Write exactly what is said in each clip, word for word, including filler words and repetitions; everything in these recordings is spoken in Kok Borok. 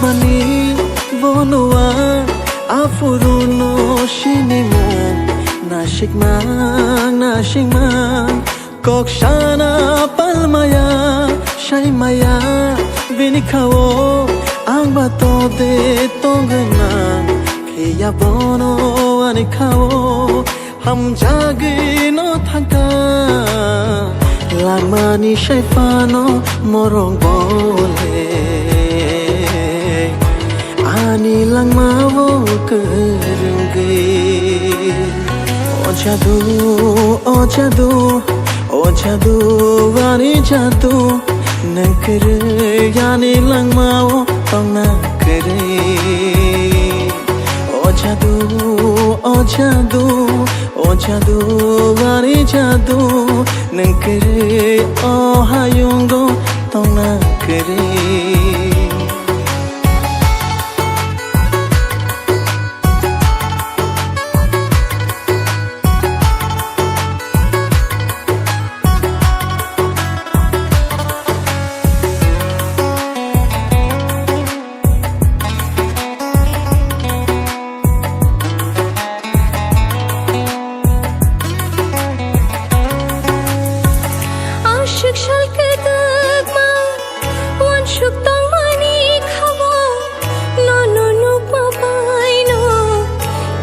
Ani bono ang aphuru no sinimung nasikmang, nasikmang. Kok sana palmaya, saimaya, bini khao ang ba tode tongna. Phiya bono ani khao hamjagwi no thangkha. Langmani sai phano morok bole ani langmao kwrwngwi. O jadu, o jadu, o jadu, ani jadu, nwng kwrwi ani langmao tongna kwrwi. O jadu, o jadu, o jadu, ani jadu, nwng kwrwi o hayungo tongna kwrwi. Aswk sal kwdwkma uansuk tongmani khabo nono nukma baino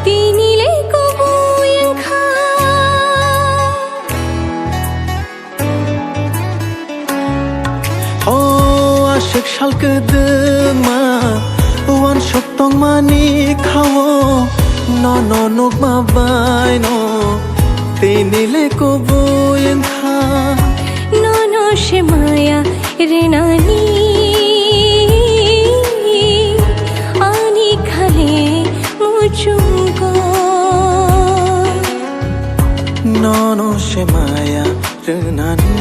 tini le kubui wngkha. O aswk sal kwdwkma uansuk tongmani khao nono nukma baino tini le kubui wngkha. Nono se maya rwnani ani khale muchungo. Nono se maya rwnani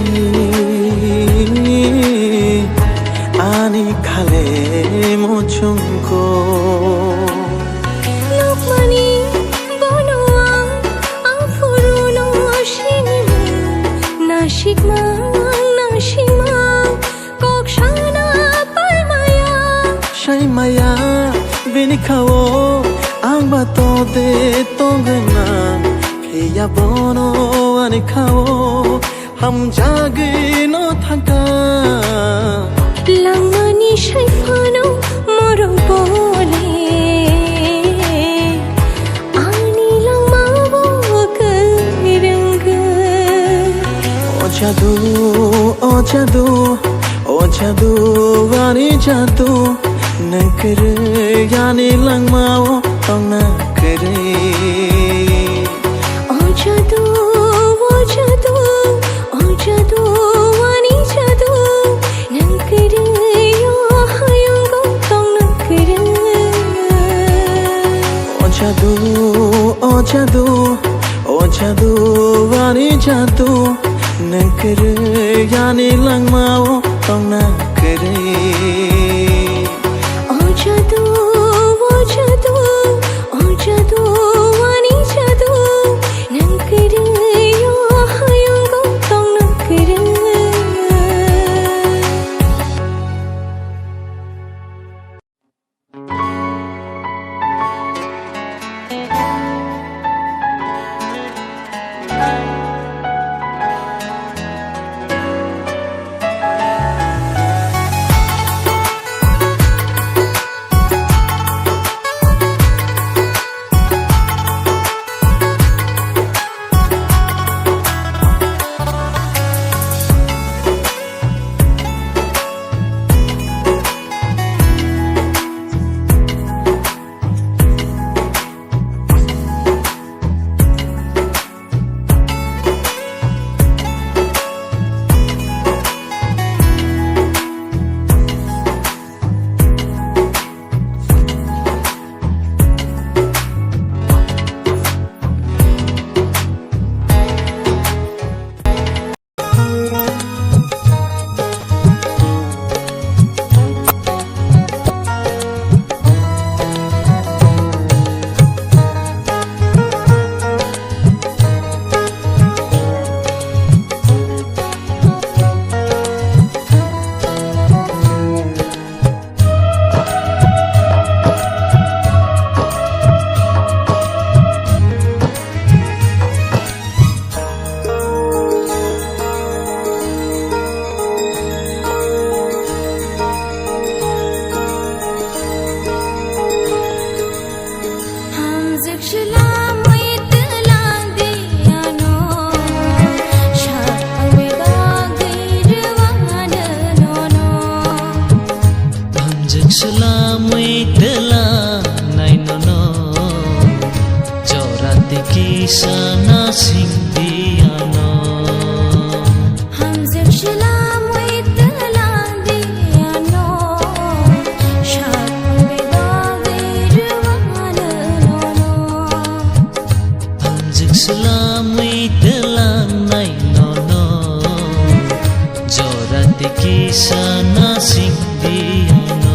ani khale muchungo. Nukmani bono ang aphuru no sinimung nasikmang, nasikmang. Kok sana palmaya, saimaya, bini khao ang ba tode tongna. Phiya bono ani khao hamjagwi no thangkha. Langmani sai phano morok bole ani langmao kwrwngwi. O jadu, o jadu, o jadu, ani jadu, nwng kwrwi ani langmao tongna kwrwi. O jadu, o jadu, o jadu, ani jadu, nwng kwrwi o hayungo tongna kwrwi. O jadu, o jadu, o jadu, ani jadu, nwng kwrwi ani langmao tongna kwrwi. O jadu, o jadu, o jadu, ani jadu, nwng kwrwi o hayungo tongna kwrwi. Slamwi twlangnai nono, jora tei kisa na singdi ano. Hamjwk slamwi twlangdi ano, sakni bagwi rwmano nono. Hamjwk slamwi twlangnai nono, jora tei kisa na singdi ano.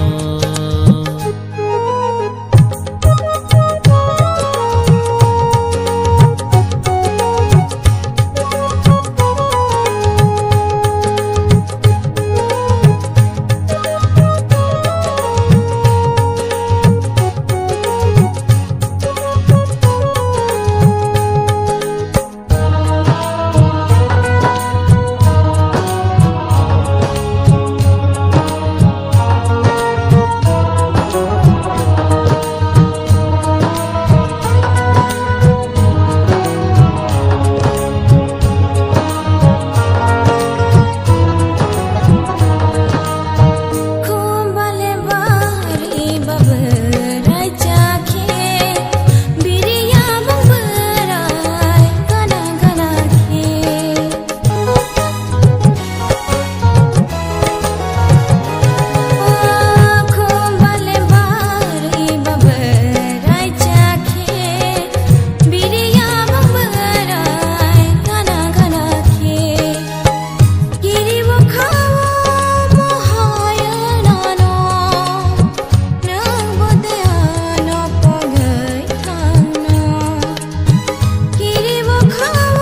Kiri bwkhao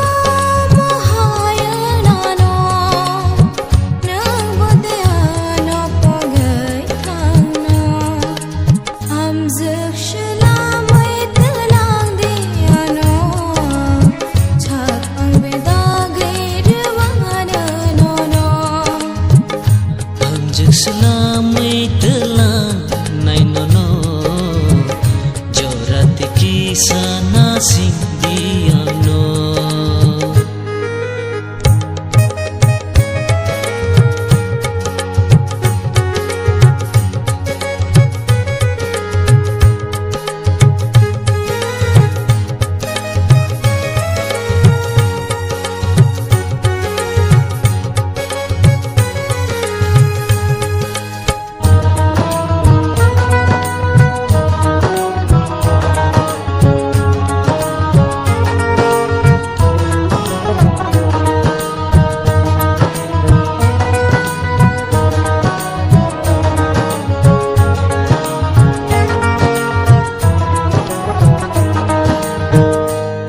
mohai nano, nwng bo de ano pogwi thangno. Hamjwk slamwi twlang di ano, sak ang bedagwi rwmano nono. Hamjwk slamwi twlang nai nono, jora tei kisa na singdi ano.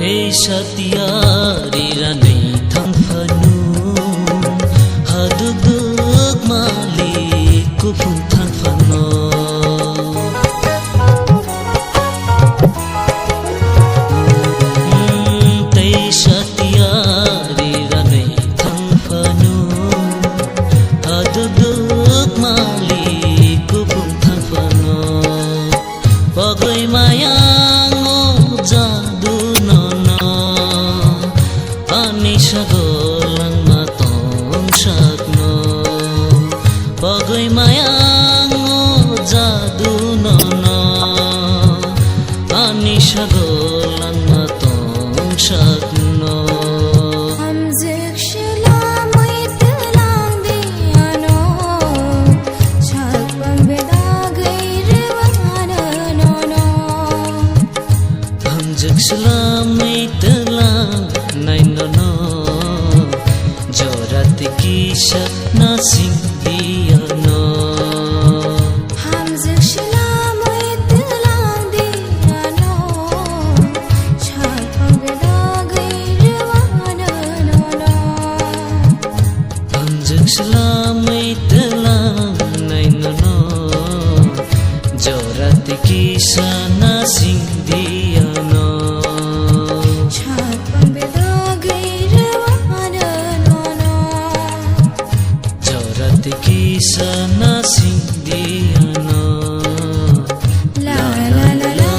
Ei satya rira nei thang phanu, haduk duk malik kuphung thang phano. Tei satya rira nei thang phanu, haduk duk malik kuphung thang phano. Pogwi mayang o jadu nono, ani sago langma tong sakno. Pogwi mayang o jadu nono, ani sago langma tong sakno. Hamjwk slamwi twlang di ano, sak bang bedagwi rwmano nono. Hamjwk slamwi twlang nai nono, jora tei kisa na singdi ano. Hamjwk slamwi twlang di ano, sak bang bedagwi rwmano nono. Hamjwk slamwi twlang nai nono, jora tei kisa na singdi ano. Sak bang bedagwi rwmano nono, jora tei kisa na singdi ano. La la la la.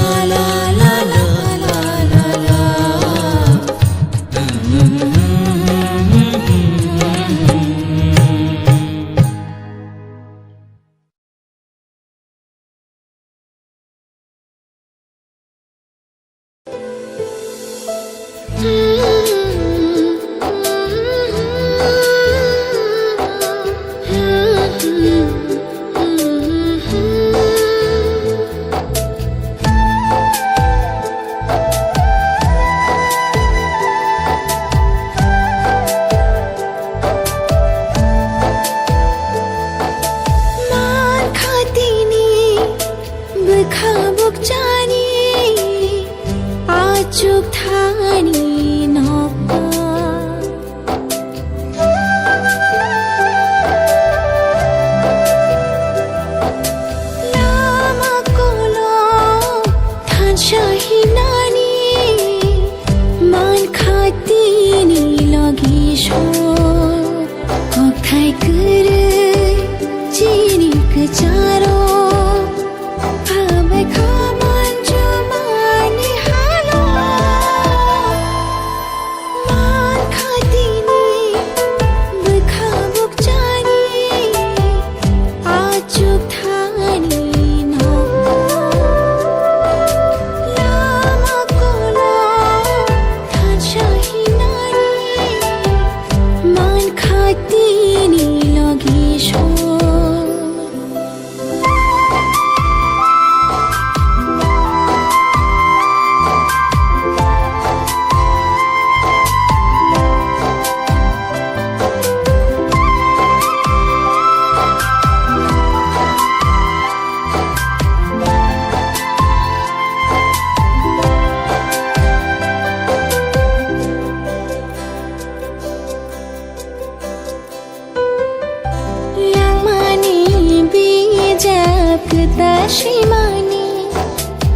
Kwtal swimani,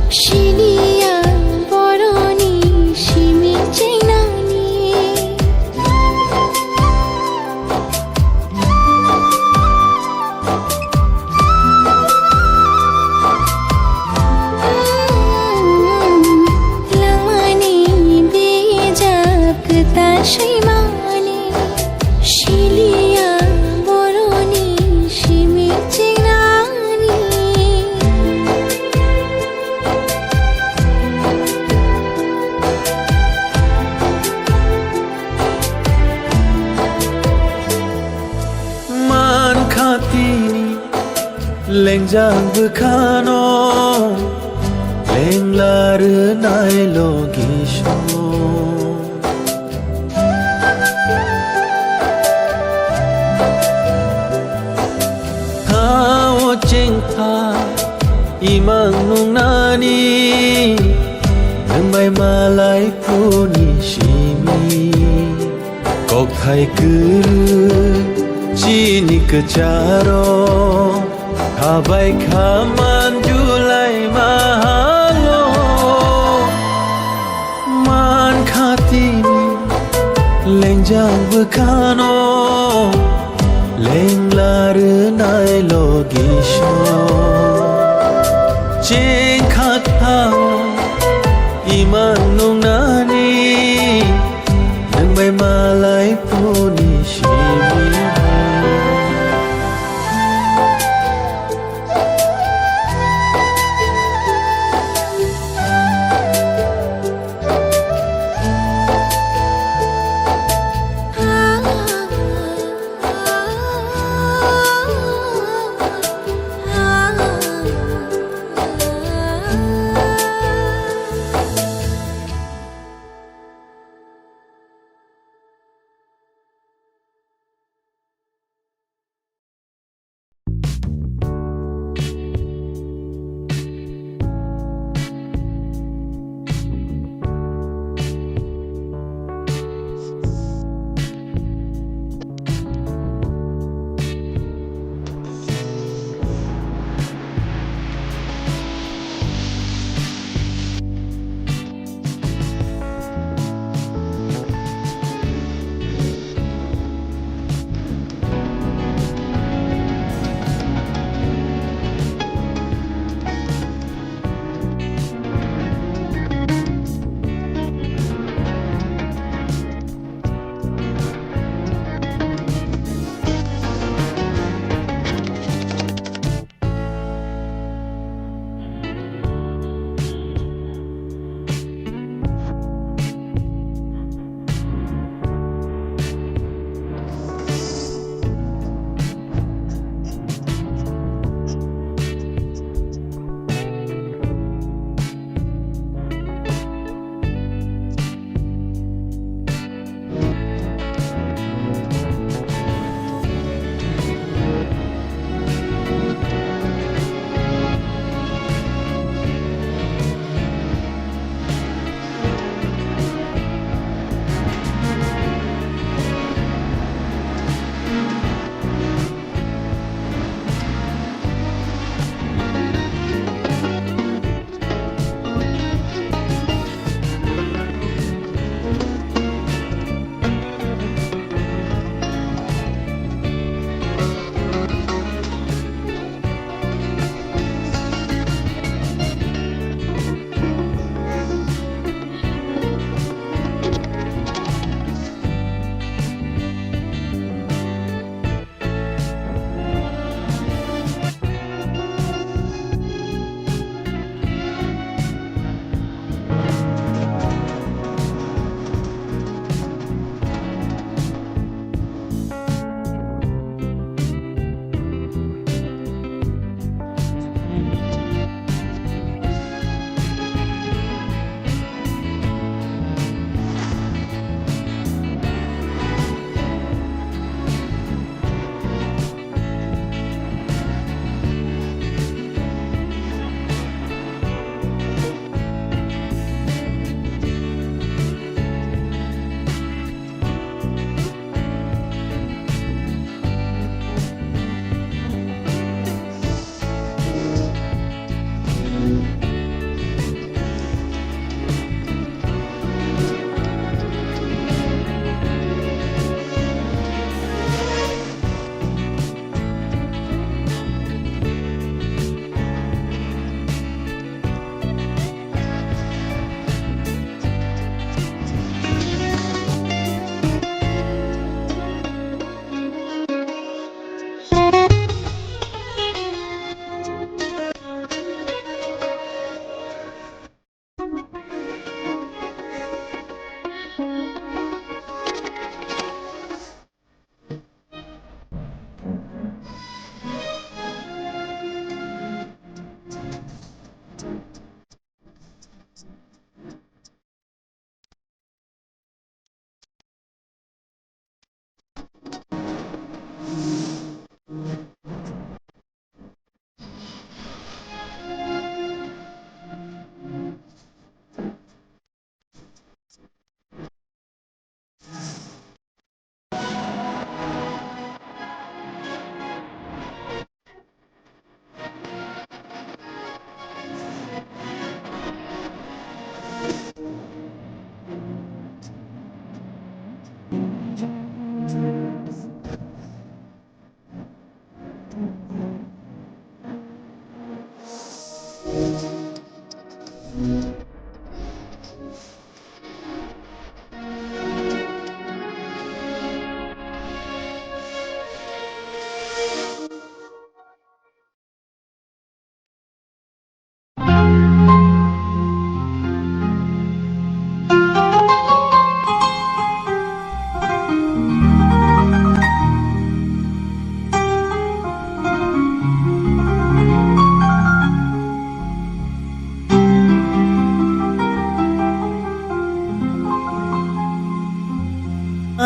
siliya boroni simi chengnani. Langmani bijap kwtal swimani, siliya boroni simi chengnani. Mankha tini lengjak bwkhano, lengla rwnai logisong. Thao chengkha imang nungnani, nwng bai malai phuni simi. Kokthai kwrwi chini kwcharo, khabai kha manjulai mahalo. Mankha tini lengjak bwkhano, lengla rwnai logisong. Chengkha thao imang nungnani, nwng bai malai phuni simi.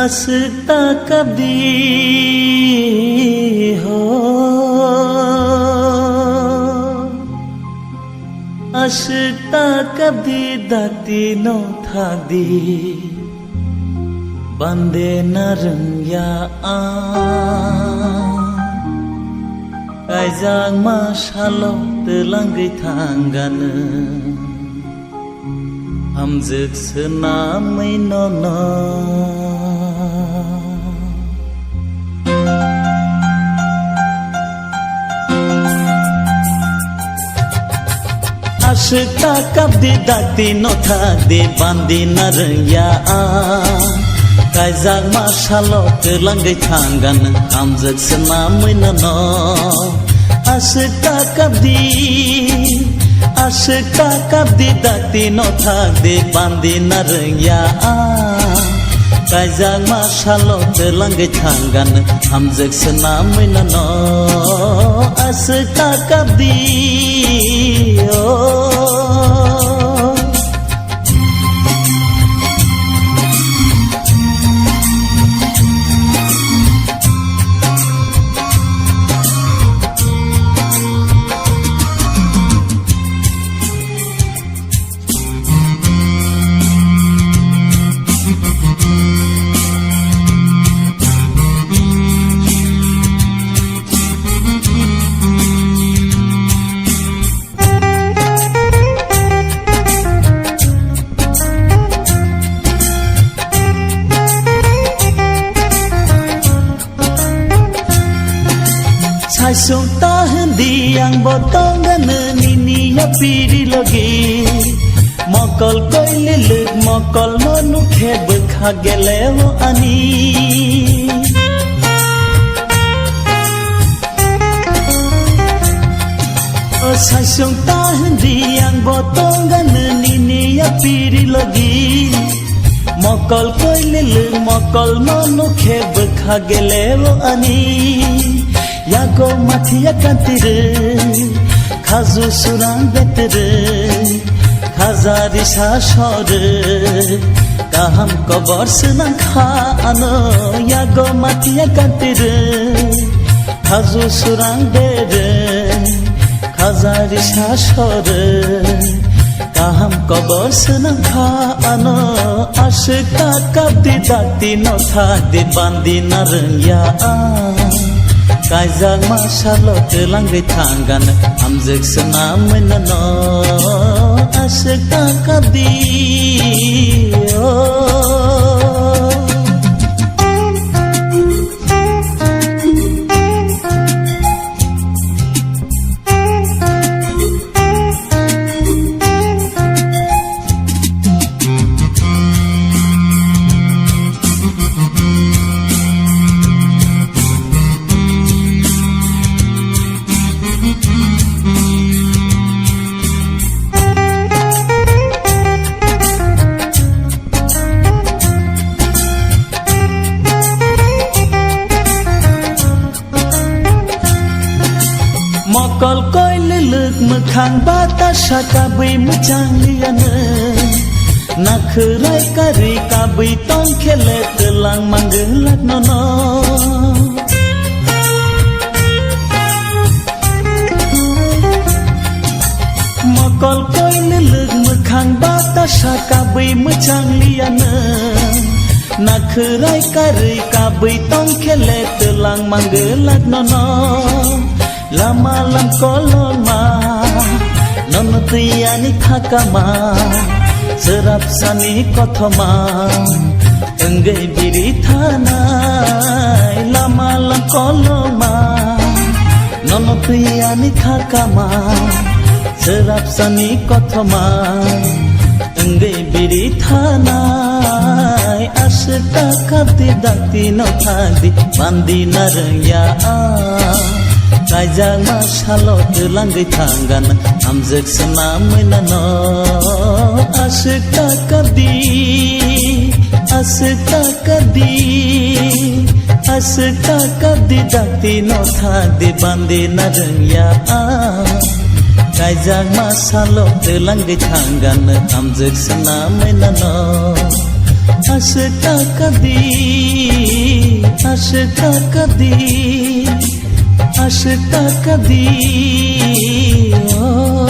Aswk ta kap di ho, aswk ta kap di, dakti no thak di, bande na rwngya ang. Kaijakma salo twlangwi thangano. Hamjwk swnamwi nono. Aswk ta kap di, dakti no thak di, bandi na rwngya ang. Kaijakma salo twlangwi thangano, hamjwk swnamwi nono. Aswk ta kap di, aswk ta kap di, dakti no thak di, bandi na rwngya ang. Kaijakma salo twlangwi thangano, hamjwk swnamwi nono. Aswk ta kap di, oh. Saisung ta hindi ang bo tongano nini ya piri logi. Mokol koililwk mokol no nukhe bwkha geleo ani. O saisung ta hindi ang bo tongano nini ya piri logi. Mokol koililwk mokol no nukhe bwkha geleo ani. Yago mathiya kantirwk, khaju surang beterwk, khajari sa sorwk, kaham kobor swnang kha ano. Yago mathiya kantirwk, khaju surang berwk, khajari sa sorwk, kaham kobor swnang kha ano. Aswk ta kap di, dakti no thak di, bandi na rwngya ang. Kaijakma salo twlangwi thangano, hamjwk swnamwi nono. Aswk ta kap di, oh. Mokol koililwk mwkhang batasa kabwi mwchang liyano. Nakhwrai karwi kabwi tongkhe le twlang mangwlak nono. Mokol koililwk mwkhang batasa kabwi mwchang liyano. Nakhwrai karwi kabwi tongkhe le twlang mangwlak nono. Lama lam koloma, nono twi ani thakama, chwrap sani kothoma, wngwi biri thanai. Lama lam koloma, Twi ani thakama, swrapsani kothoma, wngwi biri thanai, aswk taka di dakti no thakdi, bandi na rwngya a. Kaijakma salo twlangwi thangana, amjwk swnamwi nano, aswk taka di, aswk taka di, aswk taka di dakti no thakdi bandi na rwngya a. Kaijakma salo twlangwi thangana amjwk swnamwi nano. Aswk taka di, aswk taka di, aswk taka di, oh.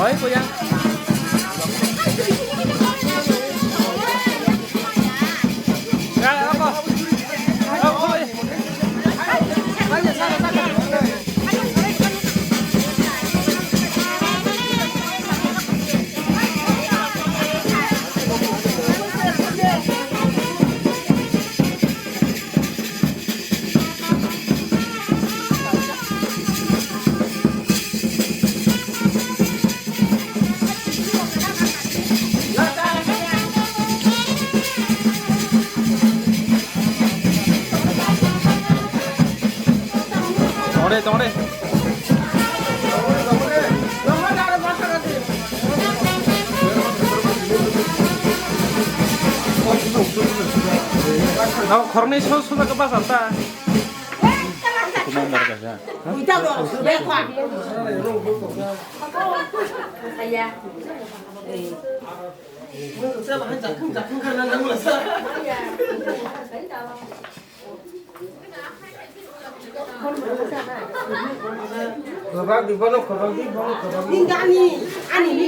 Oi, kuya. Tongre, tongre. No, khoroknwi so, so, so, bas, anta. Khobak di, bono khobak di, bono khobak di. Ani, ani ni.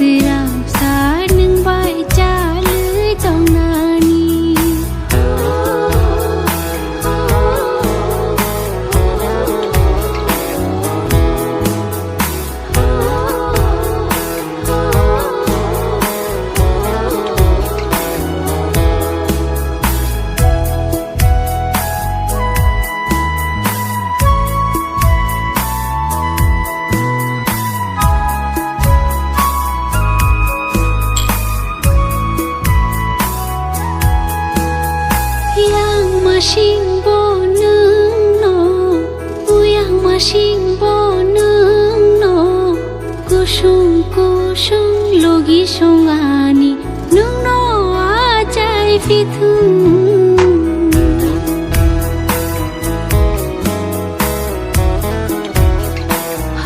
Sirapsa nwng bai chalwi tongnani. Yang masing bo nwng no, uyang masing bo nwng no, kusung kusung logi song ani, nwng no achai pithung.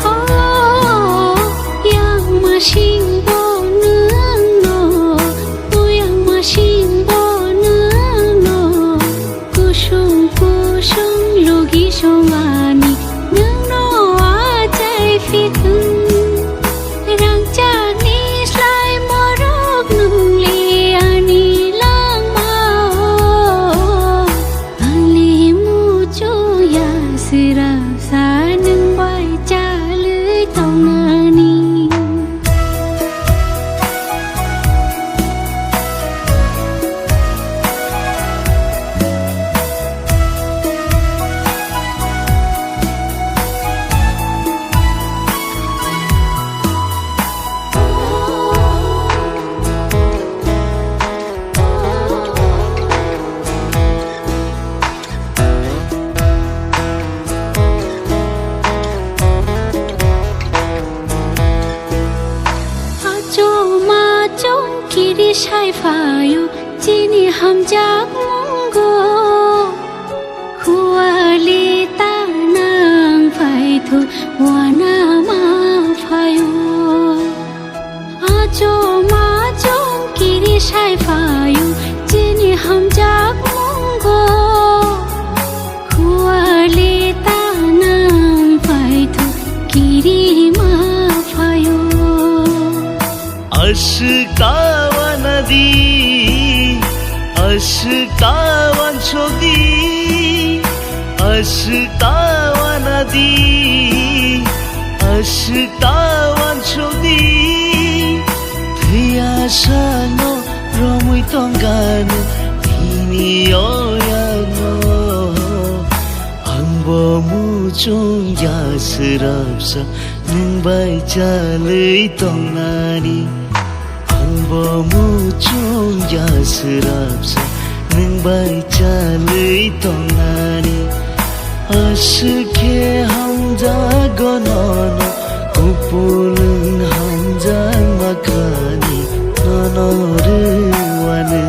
Ho, yang masing bo nwng no, o yang masing bo nwng no, kusung kusung logi song ani, nwng no achai pithung. Rangchakni slai morok nwng le ani langma o. Ang le muchung ya sirapsa nwng bai chalwi tongnani. Achom achom kiri sai phaio chini hamjak mungo. Khuali ta nang phai thu wana ma phaio. Achom achom kiri sai phaio chini hamjak mungo. Khuali ta nang phai thu kiri ma phaio. Aswk ta wana di, aswk ta wansok di, aswk ta wana di, aswk ta wansok di. Thwiya sano romwi tongkha nwng thwini o yakno. Ang bo muchung ya srapsa nwng bai chalwi tongnani. Ang bo muchung ya srapsa nwng bai chalwi tongnani. Aswk khe hamjago nono, kupulung hamjakma khani nono rwwano.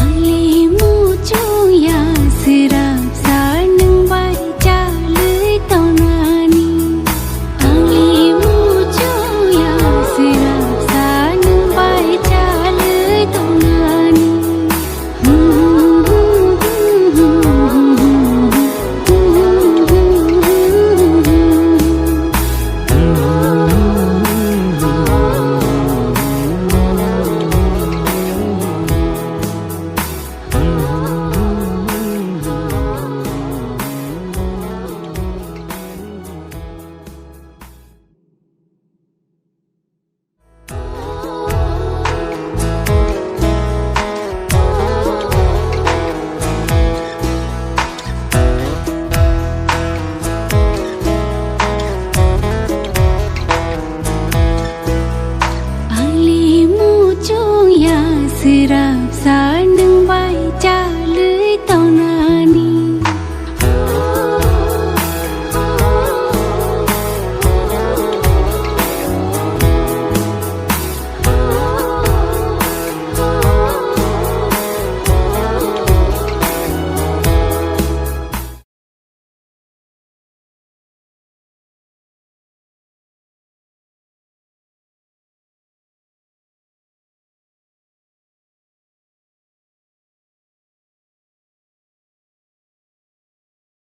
Ang le muchung ya srapsa nwng bai chalwi tongnani. Ang le muchung ya srapsa nwng bai chalwi tongnani. Ang le muchung ya srapsa